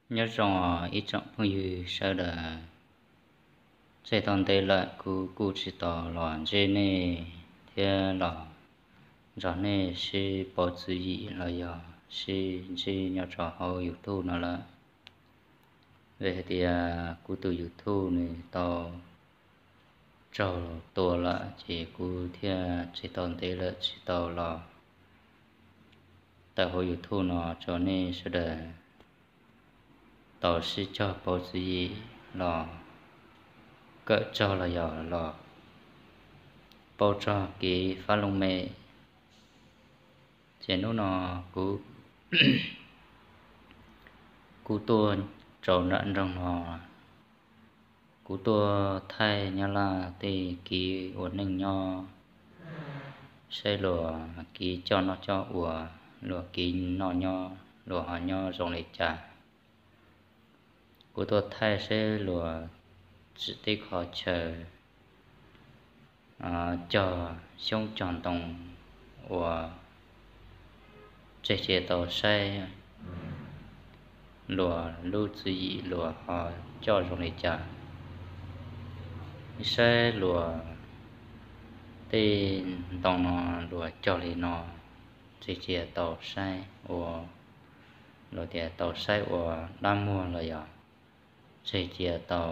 Nyob zoo ib tsoom phooj ywg sawv daws, tseg tau ntev lawm kuv kuj tsis tau los ntsib nej thiab los nrog nej sib pauv tswv yim los yog sib ntsib nyob rau hauv YouTube no lawm. Vim hais tias kuv tus YouTube nws tau raug tua lawm ces kuv thiaj tseg tau ntev lawm tsis tau los tawm hauv YouTube no rau nej sawv daws tau sib cog pauv tswv yim los kawm txog los yog los paub txog kev fab looj mem. Ces hnub no kuv kuj tuaj rau nram nroog no, kuv tuaj thaij Nyab Laj tej kev ua neej nyob, saib luag kev coj noj coj ua, luag kev noj nyob luag ho nyob zoo li cas. Kuv tuaj thaij saib luag tsim tej qho chaw cog xyoob cog ntoo uas tseg cia tau saib luag lub tswv yim luag ho coj zoo li cas, saib luag tej ntoo no luag cog li no tseg cia tau saib ua, luag tias tau saib ua dab muag los yog tseg cia tau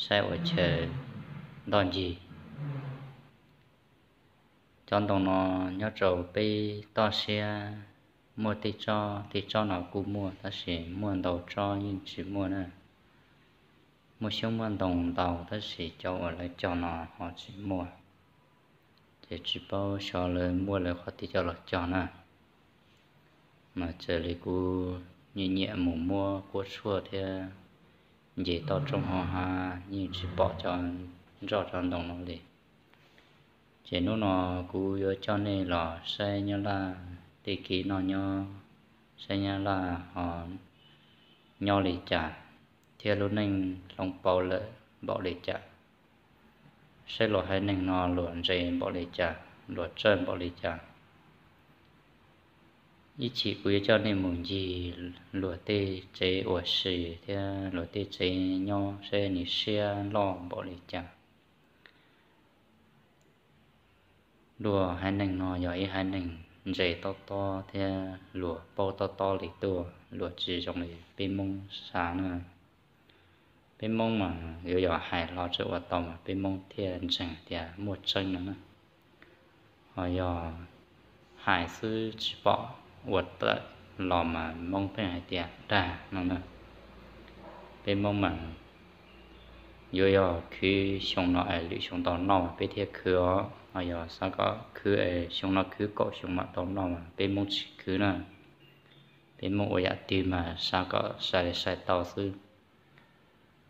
saib ua chaw ntoj ncig. Cov ntoo no nyob rau peb toj siab muaj tej tsob, tej tsob no kuj muaj tab sis muaj ntau tsob yeej tsis muaj na. Muaj xyoob muaj ntoo ntau tab sis cov uas lawv cog no ho tsis muaj, ces tsis paub xyov lawv muaj lawv qhov twg coj los cog na. Mas raws li kuv nyiam nyiam mus muab kuab tshuaj thiab nce toj roob hauv hav yeej tsis pom cov nroj cov ntoo no li. Ces hnub no kuv yuav coj nej los saib Nyab Laj tej kev noj nyob, saib Nyab Laj ho nyob li cas thiab lub neej hloov pauv lawm npaum li cas, saib luag haiv neeg no luag ntse npaum li cas, luag txawj npaum li cas. Ib chim kuv yuav coj nej mus ncig luag tej tsev ua si thiab luag tej tsev nyob saib nws siab loj npaum li cas. Luag haiv neeg no yog ib haiv neeg ntse tob tob thiab luag paub tob tob li tuaj, luag tsis zoo li peb Hmoob xav na. Peb Hmoob mas yuav yog hais hlo tsis ua tau mas peb Hmoob thiaj ntseeg tias muaj tseeb no na. Ho yog hais xwb tsis pom ua tawm los mas Hmoob pheej hais tias dag no na. Peb Hmoob mas yuav yog khwv xyoo no es lwm xyoo tau noj peb thiaj khwv os, ho yog xav kom khwv es xyoo no khwv kaum xyoo mam tau noj mas peb Hmoob tsis khwv na. Peb Hmoob ua yam twg mas xav kom sai li sai tau xwb.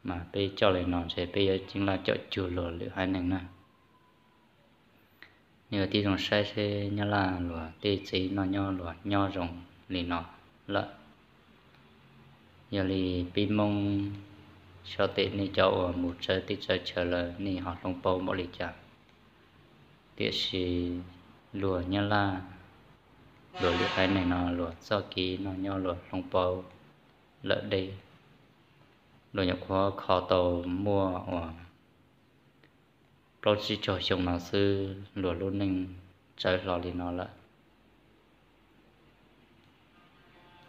Mas peb coj li no ntshe peb yuav ceeb laj coj cuag luag lwm haiv neeg na. Nej ua tib zoo saib seb Nyab Laj luag tej tsev noj nyob luag nyob zoo li no lawm. Yog li peb Hmoob xyov tej nej cov uas mus tsawv teb tsawv chaw lawm nej ho hloov pauv npaum li cas, tiam sis luag Nyab Laj, luag lwm haiv neeg no luag txoj kev noj nyob luag hloov pauv lawm deb. Luag nyuam qhuav kho tau muaj uas plaub tsib caug xyoo no xwb luag lub neej tsawv hlo li no lawm.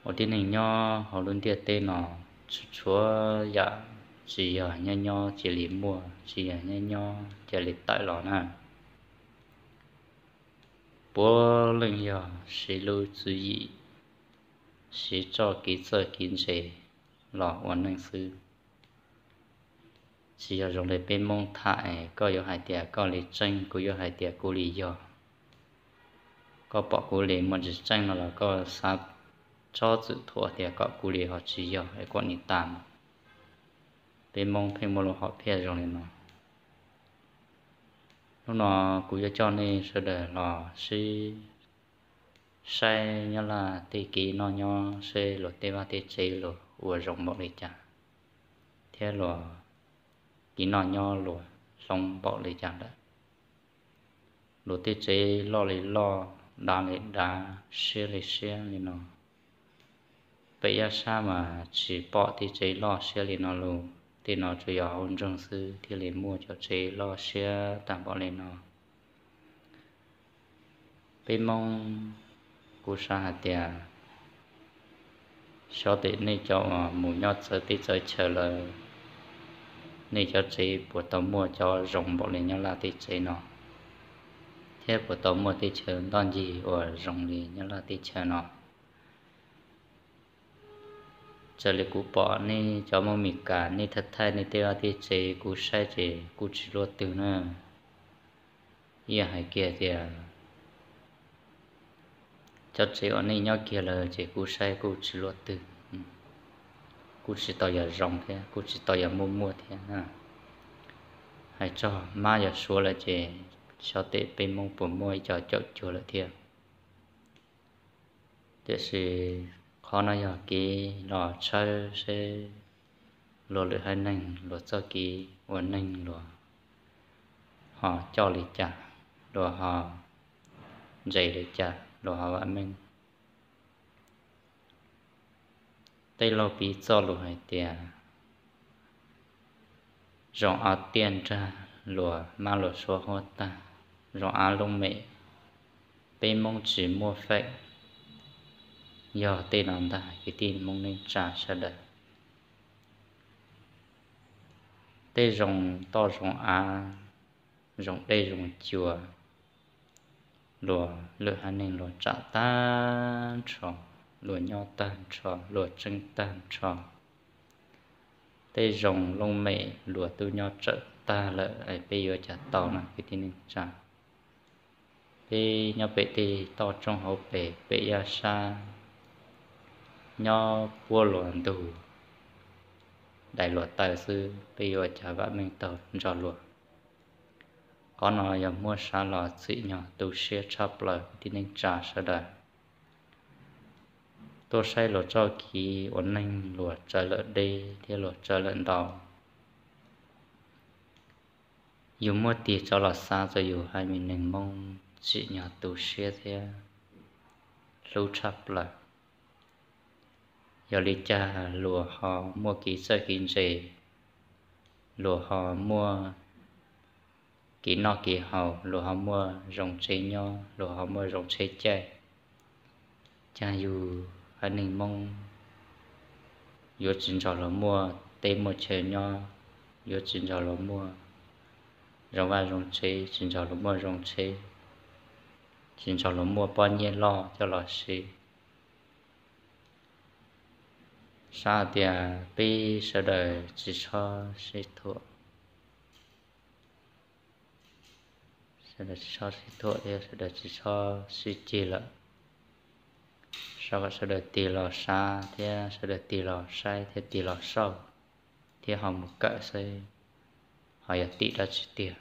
Ua tib neeg nyob hauv lub ntiaj teb no, tsis tshuav yam tsis yog nyob nyob cia li muaj, tsis yog nyob nyob cia li tawm los na. Puav leej yog siv lub tswv yim, siv txoj kev txawj kev ntse los ua neej xwb. Tsis yog zoo li peb Hmoob tham es koj yuav hais tias koj li tseeb, kuv yuav hais tias kuv li yog. Koj pom kuv li muaj tsis tseeb no los koj xav tsob txwm thuam tias kom kuv li ho tsis yog es kom nim tas mus. Peb Hmoob pheej muaj lub hom phiaj zoo li no. Hnub no kuv yuav coj nej sawv daws los sib saib Nyab Laj tej kev noj nyob seb luag tej vaj tej tsev luag ua zoo npaum li cas, thiab luag kev noj nyob luag hloov npaum li cas lawm. Luag tej tsev loj li loj, dav li dav, siab li siab li no. Pem Yaj Sab mas tsis pom tej tsev loj siab li no lus, tej no tsuas yog hauv nroog xwb thiaj li muaj cov tsev loj siab tag npaum li no. Peb Hmoob, kuv xav hais tias xyov tej nej cov uas mus nyob txawv teb txawv chaw lawm, nej cov tsev puas tau muaj cov zoo npaum li Nyab Laj teb tsev no, thiab puas tau muaj tej chaw ntoj ncig uas zoo li Nyab Laj teb chaws no. Raws li kuv pom nej cov Hmoob Mes Kas nej thaij thaij nej tej vaj tej tsev kuv saib ces kuj tsis luaj twg na. Yeej hais kiag tias cov tsev uas nej nyob kiag lawm ces kuv saib kuj tsis luaj twg, kuj tsis tau yog zoo thiab kuj tsis tau yog muaj muaj thiab. Hais txog mab yog suav lawm ces xyov tej peb Hmoob puas muaj ib co caum cuag lawm thiab. Tiam sis qhov no yog kev los tshawb seb luag lwm haiv neeg luag txoj kev ua neeg luag ho coj li cas, luag ho ntse li cas, luag ho vam meej. Tej laug piv txoj lus hais tias zoo av tiaj nrag luag mab luag suav huab tag, zoo av looj mem peb Hmoob tsis muaj feem. Yog tej no ntag kwv tij Hmoob neej tsa sawv daws. Tej zoo toj zoo av, zoo dej zoo cua, luag lwm haiv neeg luag tsam tag nrho, luag nyob tag nrho, luag tseeb tag nrho. Tej zoo looj mem luag twb nyob tsawm tag lawm es peb yuav cas tau no kwv tij neej tsa. Peb nyob pem tej toj roob hauv pes pem Yaj Sab, nyob puab luag ntug, daim luag taw xwb peb yuav cas vam meej tau nrog luag. Qhov no yog muab sav los txwm nyog tu siab tshaj plaws kwv tij neej tsa sawv daws. Tuaj saib luag txoj kev ua neeg luag tsawv lawm deb thiab luag tsawv lawm ntau. Yus muaj tig rov los xav txog yus haiv neeg Hmoob tsim nyog tu siab thiab hlub tshaj plaws. Yog li cas luag ho muaj kev txawj kev ntse, luag ho muaj kev noj kev haus, luag ho muaj zoo tsev nyob, luag ho muaj zoo tsheb caij, cas yus haiv neeg Hmoob yuav tsis nrog luag muaj teb muaj chaw nyob, yuav tsis nrog luag muaj zoo vaj zoo tsev, tsis nrog luag muaj zoo tsheb, tsis nrog luag muaj pob nyiaj loj coj los siv. Xav tias peb sawv daws tsis txhob sib thuam, sawv daws tsis txhob sib thuam thiab sawv daws tsis txhob sib ceg lawm. Xav kom sawv daws tig los xav thiab sawv daws tig los saib thiab tig los xauj, thiab ho mus kawm seb ho yog tim dab tsi tiag.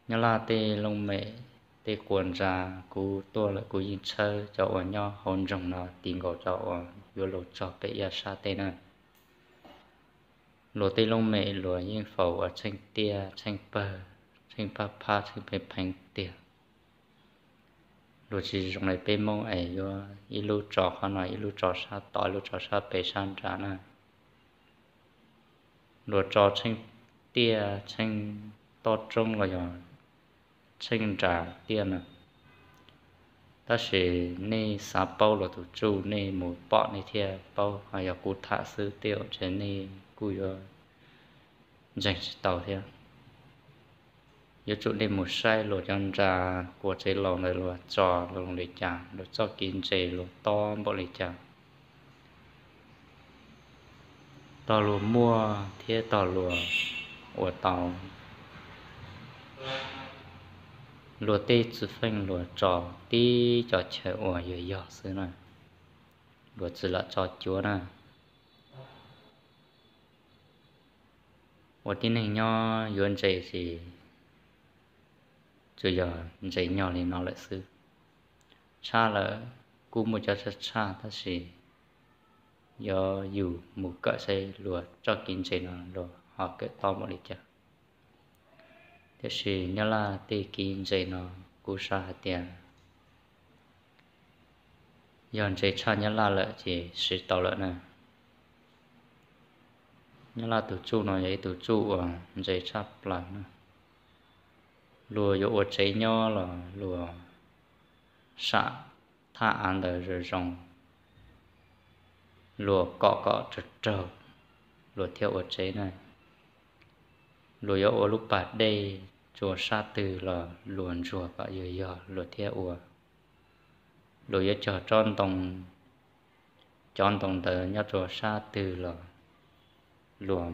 Nyob Laj tej looj mem, tej quas ntsa, kuv tuaj lawm kuv yeej tshawb cov uas nyob hauv nroog no, tis nkaus cov uas yuav luag txog pem Yaj Sab teb na. Luag tej looj mem luag yeej faus uas tsheej tiaj tsheej pawg, tsheej paj phab tsheej pheev pheev tiag. Luag tsis zoo li peb Hmoob es yuav ib lub tso qhov no, ib lub tso sab tod, ib lub tso sab pem sab nrad na. Luag tso tsheej tiaj tsheej toj roob los yog tsheej nram tiaj na. Tab sis nej xav paub luag tus tsuj, nej mus pom nej thiaj paub, ho yog kuv tham xwb tej zaum ntshe nej kuj yuav ntseeg tsis tau thiab. Yuav tsum nej mus saib luag cov nra quas tsev laus ntawd luag tso luag li cas, luag txoj kev ntse luag tob npaum li cas, tog luag muaj thiab tog luag ua tau. Luag tej txwv feej luag tso tib co chaw uas yog yog xwb na, luag tsis lam tso cuav na. Ua tib neeg nyob yuav ntse ces tsuas yog ntse nyog li no lawm xwb. Tshaj lawm kuj muaj cov tshaj tshaj tab sis yog yus mus kawm saib luag txoj kev ntse no luag ho kawm tob npaum li cas. Tiam sis Nyab Laj tej kev ntse no kuv xav hais tias Yog ntse tshaj Nyab Laj lawm ces siv tau lawm na. Nyab Laj tus tsuj no yog ib tug tsuj uas ntse tshaj plaws na. Luag yuav ua tsev nyob los luag sam thaj av ntawd zoo zoo, luag kom kom raug raug, luag thiaj ua tsev na. Luag yuav ua lub pas dej tsua sab twg los luag ntsuag kom yog yog luag thiaj ua. Luag yuav cog tsob ntoo, cov ntoo ntawd nyob tsua sab twg los luag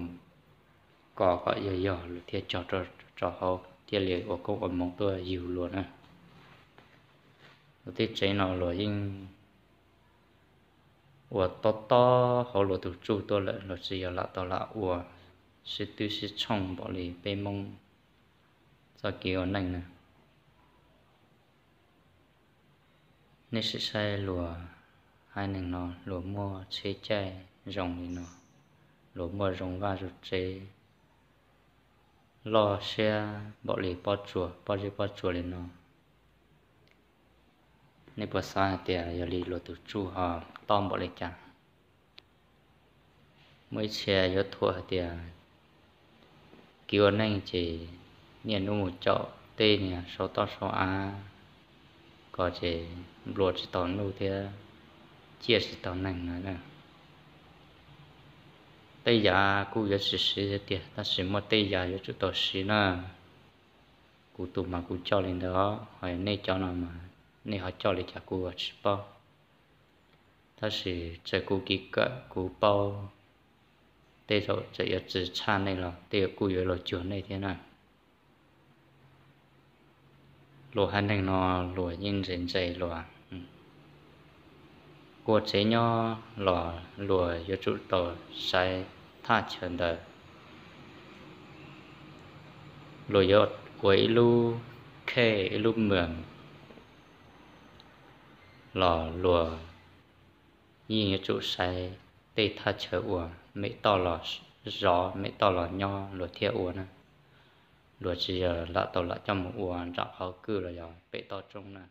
kos kom yog yog luag thiaj cog rau hauv thiaj li ua koob ua moov tuaj yug luag na. Luag tej tsev no luag yeej ua tob tob hauv luag tus tsuj tuaj lawm, luag tsis yog lam tau lam ua sib twb sib tshooj npaum li peb Hmoob txoj kev ua neej na. Nej sim saib luag haiv neeg no, luag muaj tsheb caij zoo li no, luag muaj zoo vaj zoo tsev, loj siab npaum li pob tsuas, pob zeb pob tsuas li no. Nej puas xav hais tias yog li luag tus tsuj ho tob npaum li cas? Muaj ib txhia yuav thuam hais tias kev ua neej ces niaj hnub mus caum tej niag sau toj sau av ko ces nplua tsis tau nuj thiab ciaj tsis tau neeg na. Tej yam kuj yuav tsis siv tiag, tab sis muaj tej yam yuav tsum tau siv na. Kuv tus mas kuv coj li ntawd, ho nej cov no mas nej ho coj li cas kuv tsis paub. Tab sis txawm kuv kev kawm kuv paub, tej zaum txawm yuav tsis tshaj nej los tej zaum kuj yuav los cuag nej thiab na. Luag haiv neeg no luag yeej ntse ntse luag ua tsev nyob los luag yuav tsum tau saib thaj chaw ntawd. Luag yuav ua ib lub khej ib lub mws los luag yeej yuav tsum saib tej thaj chaw uas mem toj los zov, mem toj los nyob luag thiaj ua na. Luag tsis yog lam tau lam coj mus ua nram qhov kwj los yog pem toj roob na.